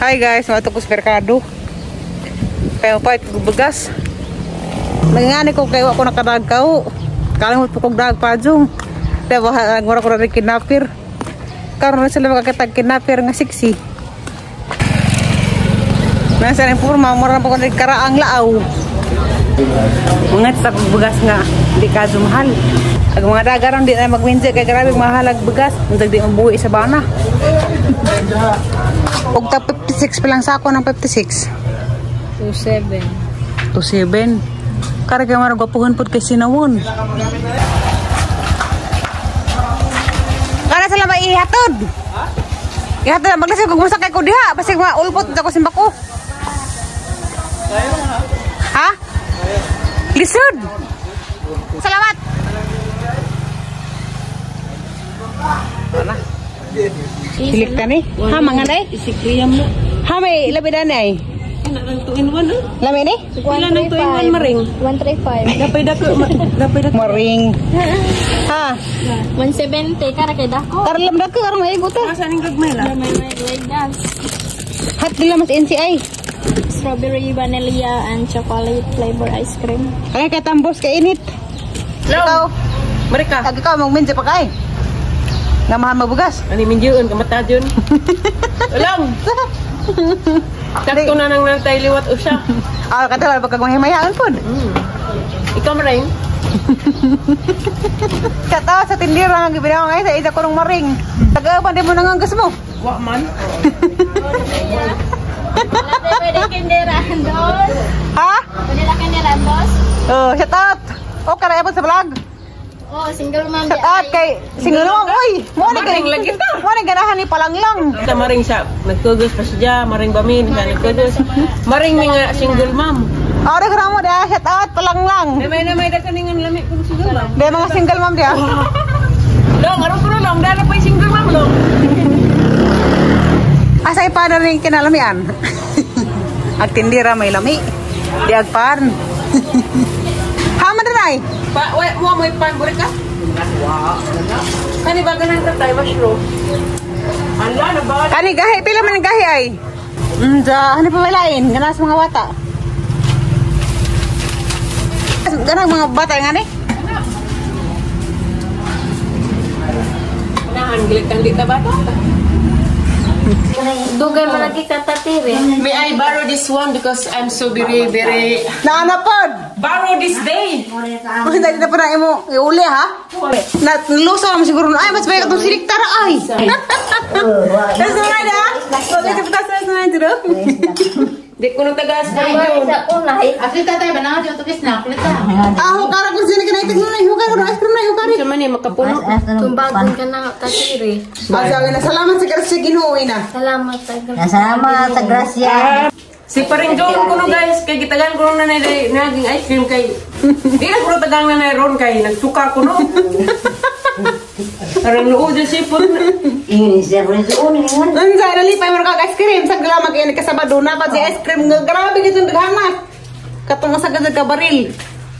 Hi guys, mato ko sa merkado. Kaya pa bugas. Nangani ko kayo ako nakadagkaw. Kalimot po kong dag pajong. Diba, nagmura ko na rin kinapir. Karon na sila makakitag kinapir nga sexy. Nasa rin forma, mura na po ko rin karaang laaw. Mga sa bugas nga, di ka mahal. Ag mga dagaron di na magminsi kay grabe mahal ag bugas. Untag di mabuhi sa bana. Og ta 56 pa lang sako ng 56. 27. 27. Kare kay marag gwapuhon pud kay sinawon. Kana sila maihatod. Ihatod maglasig kog masakay ko diha basig maulpot ako simbako. Ha? Lisod. Salamat. Hilik ni? Ha, mga nay? Isikriyam mo. Ha, may labi na ay. Ano ang 2 in 1 ah? Lami ni? Pila nang 2 in 1 maring? 135. Dapay dako, dapay dako. Maring. Ha? 170 kara kay dako. Karlam dako karon may igot ah. Asa ning gagmay la? May may like that. Hat dila mas NCI. Strawberry, vanilla, and chocolate flavor ice cream. Kaya kay tambos kay init. Ikaw, Marika. ag ikaw magminja pa kay. Nga mahal mabugas. Ani minjiun ka mata jun. Ulang. Sakto na nang nantay liwat usa. Ah, kadala pagka mahimayaan pod. Ikaw maring. Katawa sa tindira nga gibinaw ngay sa isa ko ng maring. Taga pa di mo nanganggas mo. Wa man. Wala pwede kinderaan dos. Ha? Pwede na kinderaan dos. Oh, shout out. O karaya po sa vlog. Oh, single mom Shout out kay single mom. Oy, mo ni Maring lagi ta. Mo ni ganahan ni palanglang. Ta maring sa nagkugos pa siya, maring bamin sa nagkugos. Maring mi nga single mom. Ora ko mo da, shout out palanglang. Namay namay da kaningan lami kung single mom. Di mga single mom dia. Long, aron ko long, dala pa yung single mom long. Asa ipa na rin kinalamian? Ag tindira may lami. Di agpan. Haman rin ay. Pa, wa mo mo pan buri ka? Kani ba ganan ta tay mushroom? Ala na ba? Kani gahi, pila man ang gahi ay. Da, ano pa walain? Ganas mga bata. Ganang mga bata nga ni? Nahan gilit kang dita bata. Dugay man lagi katatire. May I borrow this one because I'm so very very Naanapod! borrow this day. Kung hindi na pa na imo iuli ha? Na lusaw naman siguro. Ay, mas baik itong silik tara ay. Tapos na nga na. Wala ka pa sa na dito. Di ko nang tagas pa yun. Ah, hukara kung sino kinaitig na hukara ko ice cream na hukari. Sa man eh, makapuno. Tumbagon ka na tatire. Ah, sabi na salamat sa grasya Ginoo ina. Salamat sa Salamat sa grasya. Si paring John ko no guys, kay gitagan ko na naging ice cream kay di na ko tagang na ron kay nagsuka ko no. Parang luod yung sipon. Ingin siya rin sa unin. Unsa nalipay mo kag ice cream sa glamak ini kasabado na pa si ice cream nga grabe gid ang daghan. Katong sa gad ka baril.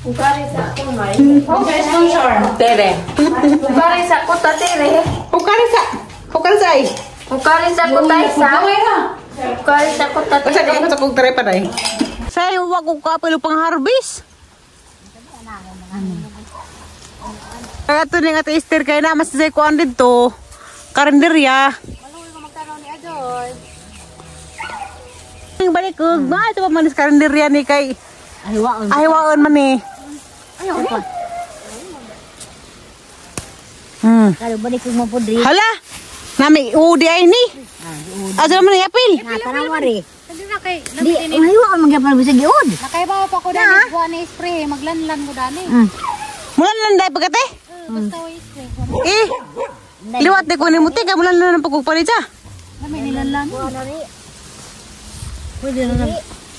Ukari sa ako may. Tere. Ukari sa ako tatire. Hukari sa hukari sa ay. Ukari sa ako taysa. Ukari sa ako Usa tatire. ka sa kog try pa day. Say wa ko kapilo pang harvest. Kaya ito nga ate Esther kay na mas say kuan didto. Karinderya. Ang balik og ma ito pa man is karinderya ni kay Ay, ahiwaon man ni. Kalo balik ko mapudri. Hala. Nami udi ay ni. Asa man ni apil? Tarang wari. Di, ay, wa magyapal bisag giod. Nakaibaw pa ko dani kuha ni spray maglanlan ko dani. Mulan lang dai pagkate. Basta way spray. Eh. Liwat di ko ni muti kay mulan lang pagkugpalit siya. Dami nilanlan. Pwede na lang.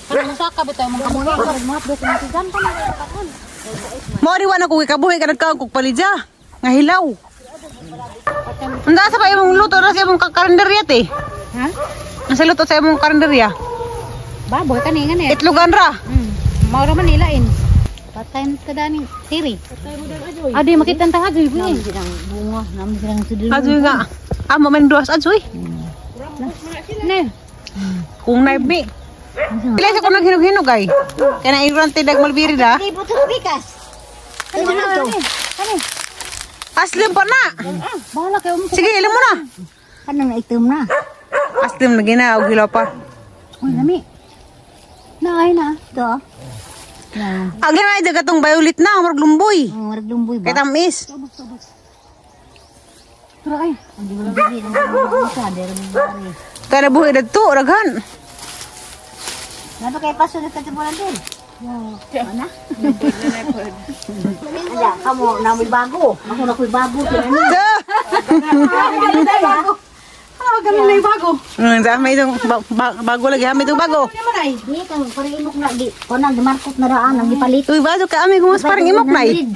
Para masaka bitaw mga kamulo ka mga dos mga tigan pa na kaon. Mo ri wa na ko kabuhi ka nagkaon kog palidya. Nga hilaw. Unsa sa pa imong luto na sa imong karinderya te? Ha? Asa luto sa imong karinderya? Baboy kani ngani. Itlogan ra. Mao ra man nilain. Patay ka dani tiri. Adi makita tang ajoy ko eh. Bunga, namin silang sudul. Ajoy nga. Amo man duas ajoy. Ne. Kung naibmi. Pila sa ko naghinog-hinog ay. Kaya na iran tayo nagmalbiri na. Di po ito bikas. Ano na ito? Aslim pa na. Bahala kayo mo. Sige, ilam mo na. Ano na itom na? Aslim na gina, og hilaw pa. Uy, lami. Na ay na. Ito ah. Na, Agli na ay katong violet na, murag lumboy. murag lumboy Kay ba? tamis. Pero ay. Hindi mo lang hindi mo sa dero mo bari. Kaya nabuhi dagto, daghan. Napa kay paso na sa bulan din. Ano? Ala, kamo na may bago. Ako na ko'y bago. Da! Ano ganun na yung bago? Sa may itong bago lagi, ha, may itong bago. Di kang parang imok na di. Kanang gimarkot na raan ang gipalit. Uy, bago ka ami gumas parang imok na eh.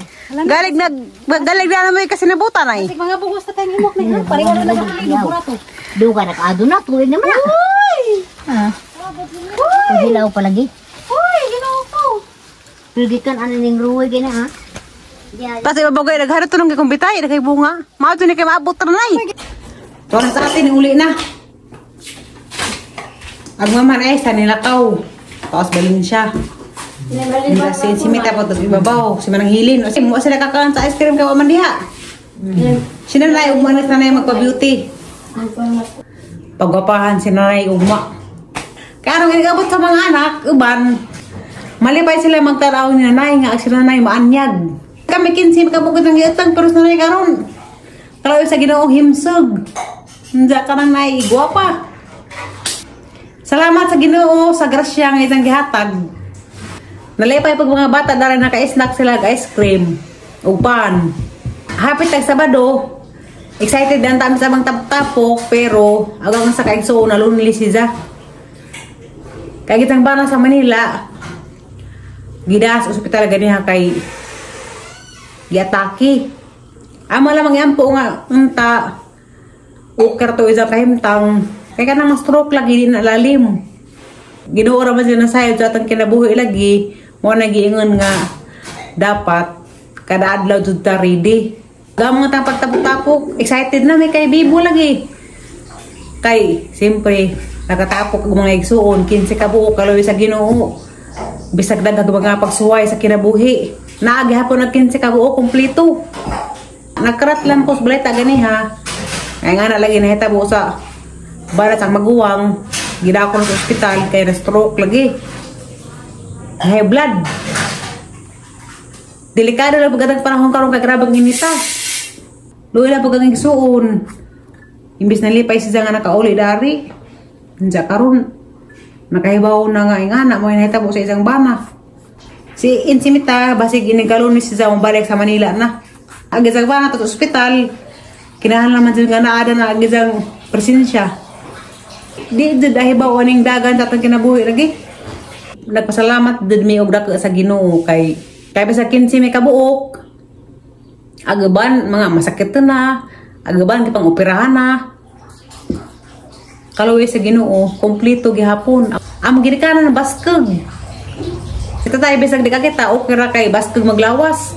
Galig na, galig na naman kasi nabutan ay. Mga bugos na tayong imok na yun. Pareho na lang ang burato. Duga na kaado na tuig naman na. Uy! Ah. Uy! Hilaw palagi. Uy, ginoo ko. Pero gikan ano ning ruoy gina ha. Tapos ibabaw kayo, nagharo to nung kikumbitay, nagkay bunga. Mao to ni kay maabot na nay. Tuwan sa atin, uli na. Ang maman ay sa nilakaw. Tapos balin siya. Nila si Simita po, tapos ibabaw. Si Manang Hilin. O, mo sila kakaan sa ice cream kay man diha. Si nanay, ugma na sanay magpa-beauty. Pagwapahan si nanay ugma. Kaya anong inigabot sa mga anak, uban, malipay sila magtaraw ni nanay nga si nanay maanyag. Kami 15 kabukod ng giutang pero sa nanay karon. Kalaw sa Ginoong himsog. Hindi ka nang nay gwapa. Salamat sa Ginoo sa grasya nga isang gihatag. Nalipay pag mga bata dara naka-snack sila og ice cream ug pan. Hapit tag Sabado. Excited na ang sa mga tapok pero agang sa kaigsoon na lonely si Za. Kay gitang bana sa Manila, gidas ospital ganiha kay giatake. Amo lamang iampo nga unta uker to isa kahimtang kay kanang stroke lagi di na lalim. Ginoo ra man siya nasayod sa atong kinabuhi lagi, mo na giingon nga dapat kada adlaw jud ta ready. Gamong nga pagtapok-tapok, excited na may kay Bibo lagi. Kay siyempre nakatapok og mga igsuon, 15 ka buok kaloy sa Ginoo. Bisag daghang mga pagsuway sa kinabuhi. Naa gihapon nag 15 ka buok kumpleto. Nagkarat lang ko sa balita ganiha. Kaya nga na lagi nahitabo sa balat ang maguwang. Gidako na sa ospital kay na stroke lagi. High blood. Delikado na pagkatang panahon karon kay grabe ang inita. Luoy na pag ang igsuon. Imbis na lipay siya nga nakauli dari. Diya karon nakahibaw na nga ingana mo nahitabo sa isang bana. Si Insimita basig inigalon ni siya mobalik sa Manila na. Ang isang bana to sa ospital. Kinahanglan man jud nga naada na ang isang presensya. Di jud ahibaw aning dagan sa atong kinabuhi lagi. Nagpasalamat jud mi og dako sa Ginoo kay kay bisag 15 mi kabuok. Agaban mga masakit na, agaban kay pang-operahan na. Kaluoy sa Ginoo, kompleto gihapon. Ang ginikanan ng baskog. Ito tayo bisag di ka kita, okay ra kay baskog maglawas.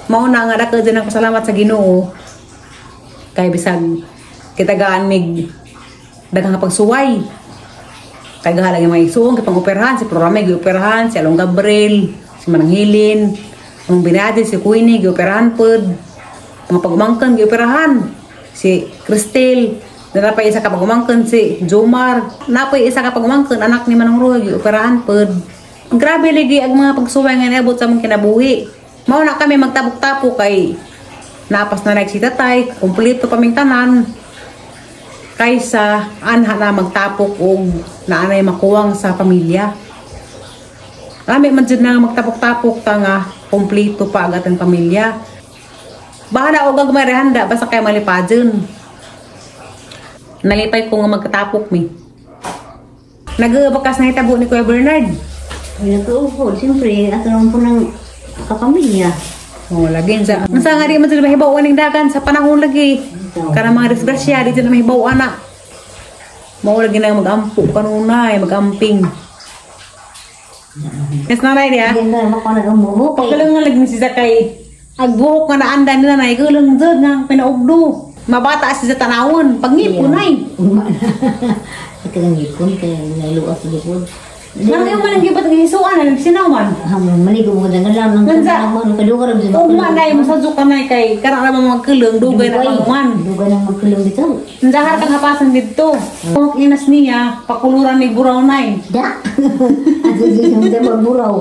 Mao na nga dako jud ang pasalamat sa Ginoo. Kay bisag kita gaan mig daghang pagsuway. Kay gahala gyud mga igsuon kay pang-operahan si Prorame gioperahan, si Along Gabriel, si Manang Hilin, ang binadi si Queenie gioperahan pod. Mga pagumangkan gioperahan si Cristel, napay isa ka pagumangkan si Jomar, napay isa ka pagumangkan anak ni Manang Ruha gioperahan pod. Grabe lagi ang mga pagsuway nga niabot sa among kinabuhi. Mao na kami magtapok-tapok kay napas na si tatay, kumpleto kaming tanan. Kaysa anha na magtapok og naanay makuwang sa pamilya. Kami man jud na magtapok-tapok ta nga kumpleto pa ang atong pamilya. Bahala og agmay handa basta kay malipadyon. Nalipay ko nga magkatapok mi. Nag-ubakas na hitabo ni Kuya Bernard. Nag-uupod, siyempre, ato naman po ng kapamilya. Oh, lagi sa. Unsa nga di man sila mahibaw aning dagan sa panahon lagi. Kanang mga disgrasya di sila mahibaw ana. Mao lagi na magampo kanunay, magamping. Yes nanay diya. Hindi na ako nag-umuho kay. Pagkalang nga lagi ni si Zakay. Agbuhok nga naanda nila nay gulang jud nga pinaugdo. Mabata siya sa tanawon, pagngipon nay. Ito ang gipon kay nailuwas sa likod. Nang yung manang gibat ng hisuan, sinawan. Maligo mo ka lang nang Nansa. kaduga ra Ugma na yung masadyo ka na kay karang naman magkulong, dugay na panguman. Dugay nang magkulong dito. Nandahar kang hapasan dito. Kung inas niya, pakuluran ni Buraw na. Da. Ato di sa magburaw.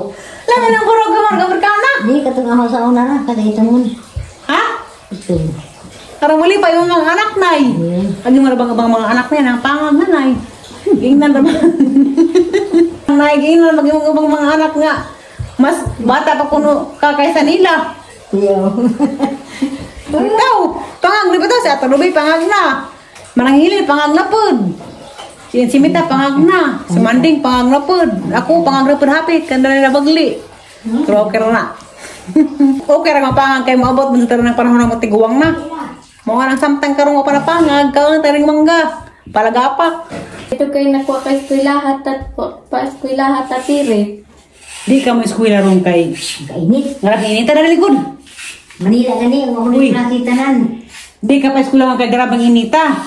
Lami ng buraw gamar gamar ka na. Di katong ako sa una ra kada itamon. Ha? Ito. Karang muli pa yung mga anak nay. Agi mo bang abang mga anak niya nang pangag na nay. Gingnan ra ba? Nay, gingnan mag imong ubang mga anak nga. Mas bata pa kuno ka kaysa nila. Yo. Ikaw, pangag na ba to? Si Ato Ruby, pangag na. Mananghilil, pangag na pod. Si Simita, pangag na. Si Manding, pangag na pod. Ako, pangag na pod hapit. Kanda na bagli. Pero okay ra na. Okay ra nga pangag kay moabot man sa ng panahon na matiguang na. Mo nga nang samtang karong pa na pangag, kaon taring mangga. Palagapak. Ito kay nakuha ka eskwelaha tat pa eskwelaha tatire. Di ka mo eskwela ron kay Kainit. Ngarap inita na likod. Manila gani ang ako Uy. nakita tanan. Di ka pa eskwela kay grabang inita.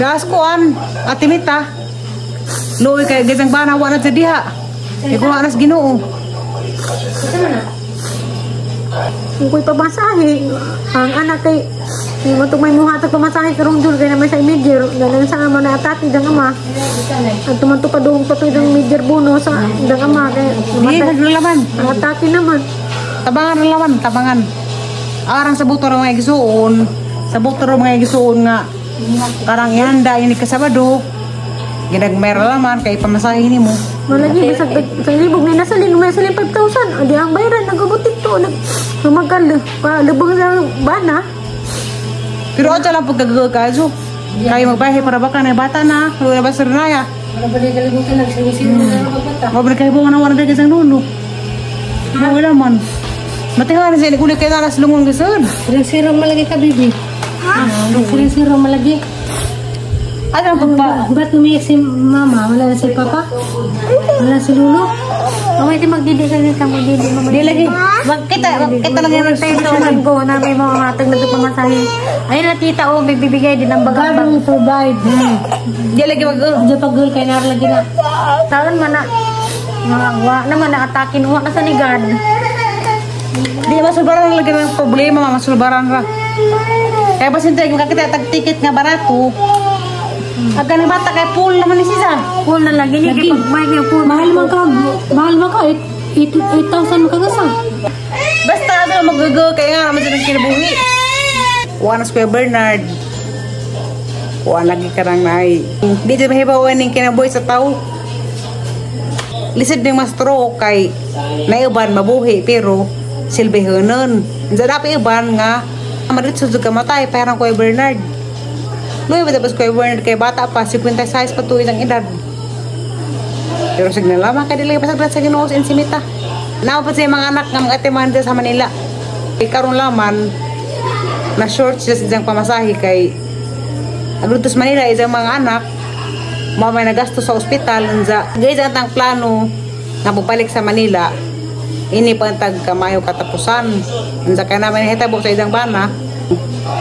Das ko an atimita. Luoy kay gazang bana wa na sa diha. Ikaw anas Ginoo. Kung ko'y pamasahe, ang anak kay mo itong may muhatag pamasahe karong dul kay naman sa major, ganan sa ama na atati dang ama. Ang tumanto pa doon patoy dang major bono sa dang ama kay Di laman. Ang atake naman. Tabangan ra laman, tabangan. Arang sa buto ra mga igsuon, sa buto ra mga igsuon nga karang ihanda ini ka Sabado. Ginagmay ra laman kay pamasahe nimo. Malagi bisag sa libog ni nasa lin may salin 5,000. Adi ang bayaran nagabot dito nag magal pa lubong sa bana. Pero ato lang pagkagagazo. Kay magbahe para baka na bata na, wala ba sir naya? Wala ba kalibutan nagsinisiro na ang bata. Mabalik kayo buwan na wala dagay sang nuno. Wala man. Matihan na siya, uli kayo na lungon gasod. Silang malagi ka bibi. Ha? Silang malagi. Ano ang pagpa? Ba't umiyak si mama? Wala na si papa? Wala si lulo? Okay, di magdidi sa nita, magdidi. Di lagi. Magkita lang yung Tayo sa linggo na may mga matag na pamasahe. Ayun na tita, oh, may bibigay din ng bagang. God will provide. Di lagi mag Diyan pag girl, kay nara lagi na. Taon man na, mga wa naman na atakin, wa ka sa ni God. Di masulbaran lagi ng problema, masulbaran ra. Kaya pasinta, makakita tag ticket nga barato. Agka ng bata kay full naman ni siya. Full na lagi niya, kay pag may full. Mahal man ka, mahal man ka, 8,000 makagasa. Basta ano magago kay nga naman siya ng kinabuhi. Kuha na si Kuya Bernard. Kuha lagi ka nang nai. Di dyan mahibawan ng kinabuhi sa tao. Lisod ng ma-stroke kay naiuban mabuhi pero silbihanon. Diyan dapat iban nga maritso ka matay parang Kuya Bernard. Luwi ba tapos Kuya Bernard kay bata pa 56 pa tuig ang edad. Pero signal lamang kay dili pasagdan sa Ginoo sa insimita. Naa pa siya mga anak nga mga atiman sa Manila. Kay karon laman na short sila sa isang pamasahe kay aglutos Manila isang mga anak mao may nagasto sa ospital unsa guys ang tang plano nga pagbalik sa Manila ini pa ang tag kamayo katapusan unsa kay namin hitabo sa isang bana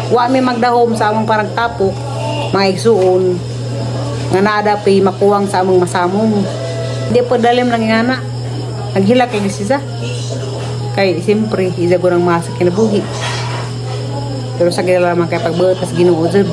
wa mi magdahom sa among parang tapok mga igsuon nga naa pay makuwang sa among masamong. Di po dalim lang ingana. Naghilak kay siya. Kay siyempre isa ko ng masa kinabuhi. Pero sa gila lamang kay pagbuot pas Ginoo jud.